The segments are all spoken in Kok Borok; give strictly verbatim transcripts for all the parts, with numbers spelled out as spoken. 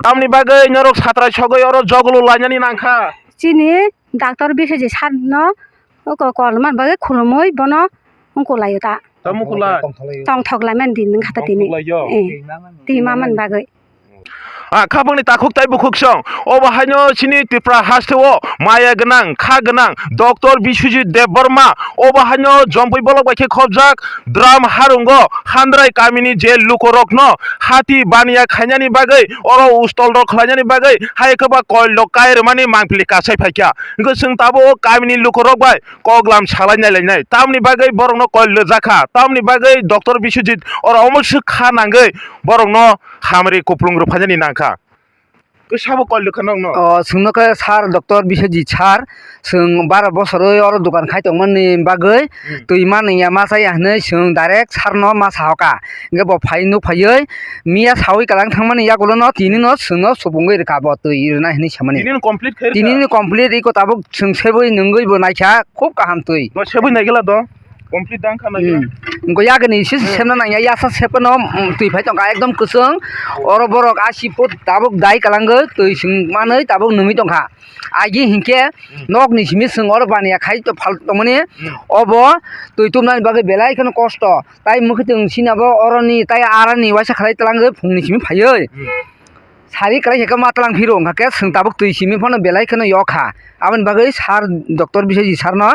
Tamni bagwi norok satrai sogwi oro jogolo lainani nangkha. Chini doctor Biswajit sir no oko kol man bagwi khulumui bono wngkulaio ta. Tamo kulai. Tongthok laimani din wngkha ta tini. Tongthok laio. Eh, twi ma man bagwi. Ah, khapangni takhuk tai bukhuk song. Obo haino chini Tripura hasteo maya gwnang, kha gwnang doctor Biswajit Debbarma. Obo haino jompui bolok bai khe khopjak Dram Harungo Handrai kamini je lukorokno hati baniya khainani bagwi oro ustol rok khlainani bagwi hai khe ba koil rok kai rwmani mangpili kasai phaikha. Hwnkhe chwng tabuk o kamini lukorok bai koklam salai nailainai. Tamni bagwi borokno koil rwjakha. Tamni bagwi doctor Biswajit oro omo swk kha nangwi borokno hamri kuplung rwphainani nangkha. Khe sabo koil rwkha nokno? O, chwngno khe sir, doctor Biswajit sir, chwng bara bosorwi oro dokan khai tongmani bagwi Hmm. twi manwi ya ma chaya hwnwi chwng direct sir no ma sahoka. Hwnkhe bo phai nuk phaiwi miya sawi kwlang thangmani yagulo no tini no chwngno supungwi rwkha bo twi rwnai hwnwi samani. Tini no complete khe rwkha? Tini no complete iko tabuk chwng sebwi nungwi bo naikha khub kaham twi. Bo sebwi naikhe la do? Complete dang kha naikhe. Hmm. Hwnkhe yagni se Hmm. semna nangya yasa sepano, hmm, twi phai tongkha ekdom kwchwng. Oro borok asi foot tabuk dai kwlangwi twi swng manwi tabuk nungwi tongkha. Agi hinkhe Hmm. nokni simi chwng oro baniya khai to phal tongmani Hmm. obo twi tubnani bagwi belai kheno kosto. Tai mwkhwtwng sinabo oroni tai arani waisa khlai twlangwi phungni simi phaiwi. Hmm. Sari kwlai khe ma twlang phiro wngkha khe chwng tabuk twi simi phano belai kheno yok kha. Aboni bagwi sir doctor Biswajit sir no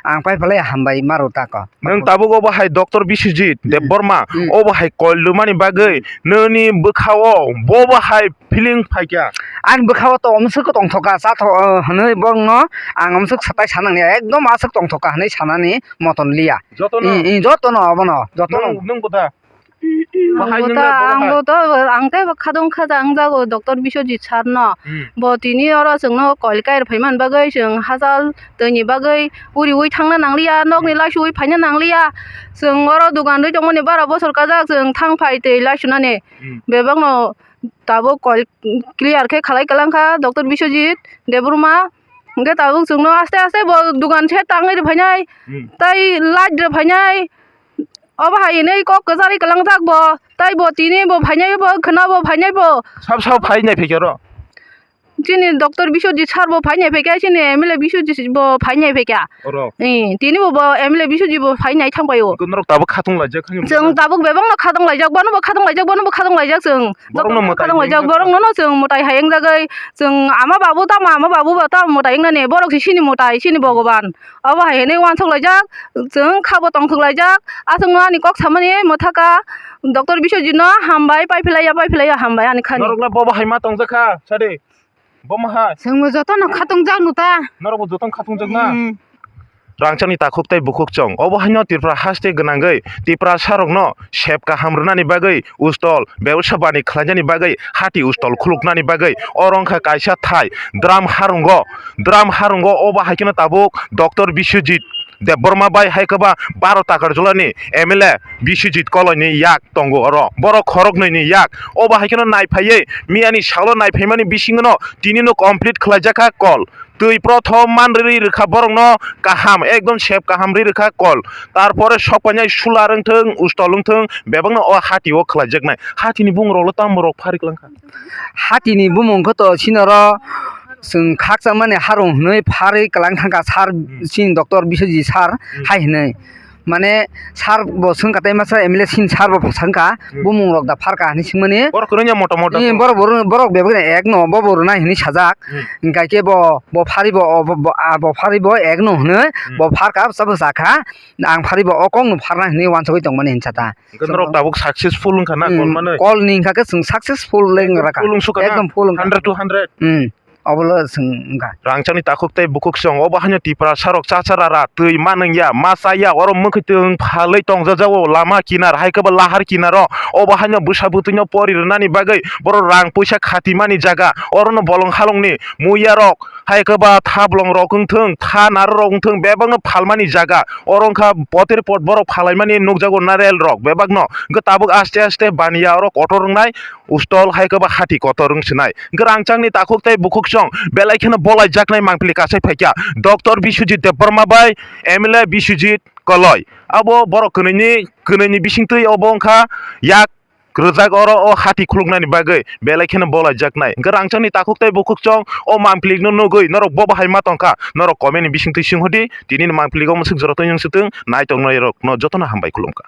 ang pai phalai hambai ma rw tako. Nwng tabuk obo hai doctor Biswajit Hmm. Debbarma Hmm. obo hai koil rwmani bagwi nini bwkhao bobo hai feeling phaikha? Ani bwkhao to omswk tongthokha, chathok, uh, hwnwi borokno ang omswk satai sanani, ekdom aswk tongthokha hwnwi sanani moton liya. Jotono? I, i, jotono obono, jotono. Nwng, nwng bo da? Bahai Ang bo nwng ta, le ang bahai. bo ta, ang tei bo khadong khaja wngjago doctor Biswajit sir no. Hmm. Bo tini oro chwngno koil kai rw phaimani bagwi chwng hachal twini bagwi uriui thangna nangliya, nokni Hmm. laisuui phaina nangliya. Chwng oro dogan rwi tongmani bara bosor kajak chwng thang phai tei laisunani. Hmm. Bebakno tabuk koil clear khe khalai kwlangkha doctor Biswajit Debbarma. Hwnkhe tabuk chwngno aste aste bo dogan se tangwi rw phainai, Hmm. tei light rw phainai. Obo hai hinwi kok kwcharwi kwlangjak bo, tei bo tini bo phainai bo, khwna bo phainai bo. Sab sab phai nai phaikha oro? Chini doctor Biswajit sir bo phai nai phaikha, chini M L A Biswajit bo phai nai phaikha. Oro? Eh, tini bo, bo M L A Biswajit bo phai nai thang bai o. Norok tabuk khatung laijak khani. Chwng tabuk bebakno khatung laijak, bono bo khatung laijak, bono bo khatung laijak chwng. Borokno Doctor mwtai khatung laijak, wngkha. Borokno no chwng mwtai hai wngjagwi, chwng ama babu tamo, ama babu ba tamo mwtai wngnani, borok se chini mwtai, chini Bhogoban. Obo hai hinwi uansuk laijak, chwng kha bo tongthok laijak, aswkno ani kok samani mwthaka, doctor Biswajit no hambai, pai philaiya, pai philaiya, hambai ani khani. Norokno bobo hai ma tongjak kha, sadi? Bomo hai? Chwngbo jotono khatungjak no ta. Norokbo jotono khatungjak na? Hmm. Rangchakni takhuk tei bukhuk chwng. Obo haino Tripura haste gwnangwi Tiprasarokno sep kaham rwnani bagwi ustol, bebsa bani khlainani bagwi hati ustol khuluknani bagwi oro wngkha kaisa thai Dram Harungo, Dram Harungo obo hai kheno tabuk doctor Biswajit Debbarma bai hai khe ba baro Takarjolani M L A Biswajit Koloini yak tongo oro. Borok khoroknwini yak. Obo hai kheno naiphaiwi miyani salo naiphaimani bisingno tinino complete khlaijak kha kol. Twi prothom man rwi rwkha borokno kaham, ekdom sep kaham rwi rwkha kol. Tarpore sokpainai sular wngthung, ustol wngthung, bebakno o hati o khlaijaknai. Hatini bumung roklo tamo rok phari kwlangkha? Hatini bumung khe to sinoro chwng khakchangmani harung hwnwi pharwi kwlang thangkha sir, Hmm. chini doctor Biswajit sir Hmm. hai hwnwi. Mane sir bo swngkha tei masa M L A sin sir bo swngkha, Hmm. bumung rok da pharkha hinwi swngmani. Borok kwrwngya mota mota Eh, to. Borok, borok, borok bebak ekno bo bo rwnai hinwi sajak. Hmm. Hingkha khe bo, bo phari bo, o bo, bo, a bo phari bo ekno hwnwi, Hmm. bo pharkha bwsa bwsa kha. Ang phari bo o kokno pharna hinwi uansugwi tongmani hinsa ta. Hingkhe norok tabuk successful wngkha na, Hmm. Kol manwi? Kolni hingkha khe chwng successful le wngkha. Full wngsuka na? Ekdom full wngkha. Hundred to hundred? Hmm. Obo le chwng wngkha. Rangchakni takhuk tei bukhuk chwng. Obo haino Tiprasarok chacha rara twi manwngya, ma chaya, oro mwkhwtwng phalwi tongjajago lama kinar, hai khe bo lahar kinaro. Obo haino bwsa bwtwino pori rwnani bagwi borok rang puisa khatimani jaga. Orono bolong halongni muiyarok, hai khe ba thablong rok wngthung, tha naro rok wngthung, bebakno phalmani jaga. Oro wngkha potir pot borok phalaimani nukjago narel rok bebakno. Hwnkhe tabuk aste aste baniya oro kotor wngnai. Ustol hai khe ba hati kotor wng sinai. Hwnkhe rangchakni takhuk tei bukhuk chwng belai kheno bolai jaknai mangpili kasai phaikha doctor Biswajit Debbarma bai M L A Biswajit Koloi. Abo borok kwnwini, kwnwini bisingtwi obo wngkha yak kwrwjak oro o hati khuluknani bagwi belai kheno bolaijaknai. Hwnkhe rangchakni takhuk tei bukhuk chwng o mamplikno nugwi norok bo bahai ma tongkha, norok comment ni bisingtwi swnghodi, tinini mamplik o mwswk jora tongwi wng swtwng, naitongnai rokno jotono hambai khulumkha.